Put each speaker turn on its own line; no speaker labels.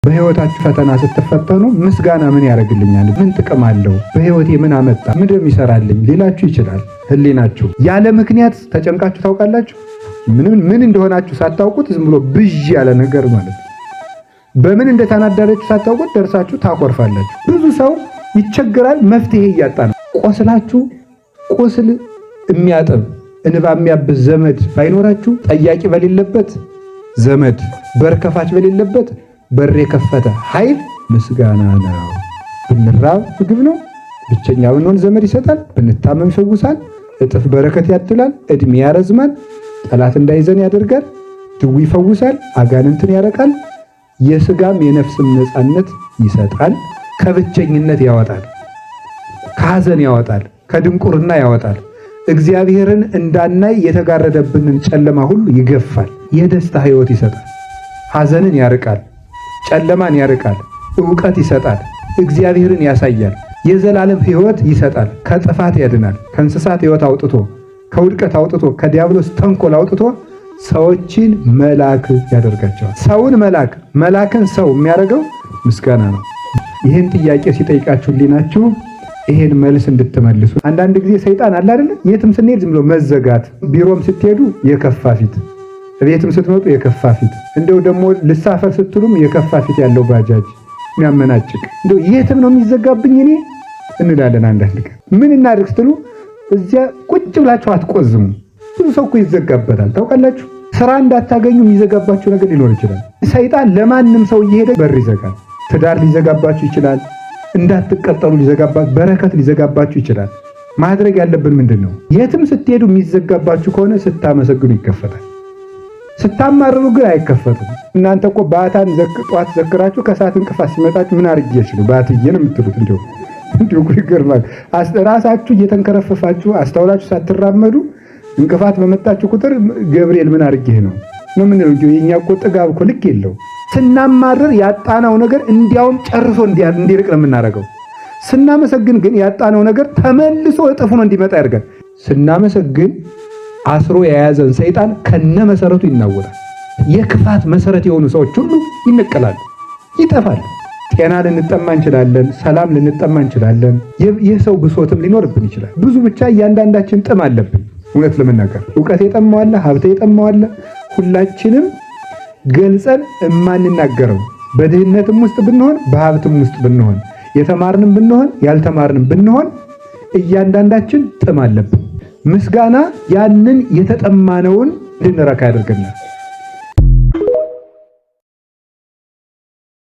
በህይወታችሁ ፈተና ስትፈተኑ ምስጋና ምን ያደርግልኛል? ምን ጥቅም አለው? በህይወቴ ምን አመጣ? ምንድነው የሚሰራልኝ ሊላችሁ ይችላል ህሊናችሁ። ያለ ምክንያት ተጨንቃችሁ ታውቃላችሁ? ምን እንደሆናችሁ ሳታውቁት ዝም ብሎ ብዥ ያለ ነገር ማለት ነው። በምን እንደተናደዳችሁ ሳታውቁት ደርሳችሁ ታኮርፋላችሁ። ብዙ ሰው ይቸግራል፣ መፍትሄ እያጣ ነው። ቆስላችሁ ቁስል የሚያጥብ እንባ የሚያብስ ዘመድ ባይኖራችሁ፣ ጠያቂ በሌለበት ዘመድ፣ በር ከፋች በሌለበት በር የከፈተ ኃይል ምስጋና ነው። ብንራብ ምግብ ነው። ብቸኛ ብንሆን ዘመድ ይሰጣል። ብንታመም ይፈውሳል። እጥፍ በረከት ያድላል። እድሜ ያረዝማል። ጠላት እንዳይዘን ያደርጋል። ድዊ ይፈውሳል። አጋንንትን ያረቃል። የስጋም የነፍስም ነፃነት ይሰጣል። ከብቸኝነት ያወጣል። ከሐዘን ያወጣል። ከድንቁርና ያወጣል። እግዚአብሔርን እንዳናይ የተጋረደብንን ጨለማ ሁሉ ይገፋል። የደስታ ሕይወት ይሰጣል። ሐዘንን ያርቃል። ጨለማን ያርቃል። ዕውቀት ይሰጣል። እግዚአብሔርን ያሳያል። የዘላለም ሕይወት ይሰጣል። ከጥፋት ያድናል። ከእንስሳት ሕይወት አውጥቶ፣ ከውድቀት አውጥቶ፣ ከዲያብሎስ ተንኮል አውጥቶ ሰዎችን መላክ ያደርጋቸዋል። ሰውን መላክ፣ መላክን ሰው የሚያደርገው ምስጋና ነው። ይህን ጥያቄ ሲጠይቃችሁ ህሊናችሁ ይሄን መልስ እንድትመልሱ። አንዳንድ ጊዜ ሰይጣን አለ አይደለ? የትም ስንሄድ ዝም ብሎ መዘጋት፣ ቢሮም ስትሄዱ የከፋ ፊት፣ ቤትም ስትመጡ የከፋ ፊት፣ እንደው ደግሞ ልሳፈር ስትሉም የከፋ ፊት ያለው ባጃጅ የሚያመናጭቅ፣ እንደው የትም ነው የሚዘጋብኝ እኔ እንላለን። አንዳንድ ቀን ምን እናድርግ ስትሉ እዚያ ቁጭ ብላችሁ አትቆዝሙ። ብዙ ሰው እኮ ይዘጋበታል ታውቃላችሁ። ስራ እንዳታገኙ የሚዘጋባችሁ ነገር ሊኖር ይችላል። ሰይጣን ለማንም ሰው እየሄደ በር ይዘጋል። ትዳር ሊዘጋባችሁ ይችላል። እንዳትቀጠሩ ሊዘጋባችሁ፣ በረከት ሊዘጋባችሁ ይችላል። ማድረግ ያለብን ምንድን ነው? የትም ስትሄዱ የሚዘጋባችሁ ከሆነ ስታመሰግኑ ይከፈታል። ስታማርሩ ግን አይከፈትም። እናንተ እኮ ባታን ጠዋት ዘክራችሁ ከሰዓት እንቅፋት ሲመጣችሁ ምን አድርጌ ነው ባትዬ ነው የምትሉት። እንዲሁ እንዲሁ ይገርማል። ራሳችሁ እየተንከረፈፋችሁ አስተውላችሁ ሳትራመዱ እንቅፋት በመጣችሁ ቁጥር ገብርኤል ምን አድርጌ ነው ነው የምንለው። እንዲሁ የኛ እኮ ጥጋብ እኮ ልክ የለው። ስናማርር ያጣነው ነገር እንዲያውም ጨርሶ እንዲርቅ ነው የምናደርገው። ስናመሰግን ግን ያጣነው ነገር ተመልሶ እጥፍ ሆኖ እንዲመጣ ያደርጋል። ስናመሰግን አስሮ የያዘን ሰይጣን ከነመሰረቱ ይናወጣል። የክፋት መሰረት የሆኑ ሰዎች ሁሉ ይነቀላሉ፣ ይጠፋሉ። ጤና ልንጠማ እንችላለን። ሰላም ልንጠማ እንችላለን። የሰው ብሶትም ሊኖርብን ይችላል። ብዙ ብቻ እያንዳንዳችን ጥም አለብን። እውነት ለመናገር እውቀት የጠማዋለ፣ ሀብት የጠማዋለ፣ ሁላችንም ገልጸን የማንናገረው በድህነትም ውስጥ ብንሆን በሀብትም ውስጥ ብንሆን የተማርንም ብንሆን ያልተማርንም ብንሆን እያንዳንዳችን ጥም አለብን። ምስጋና ያንን የተጠማነውን እንድንረካ ያደርገናል።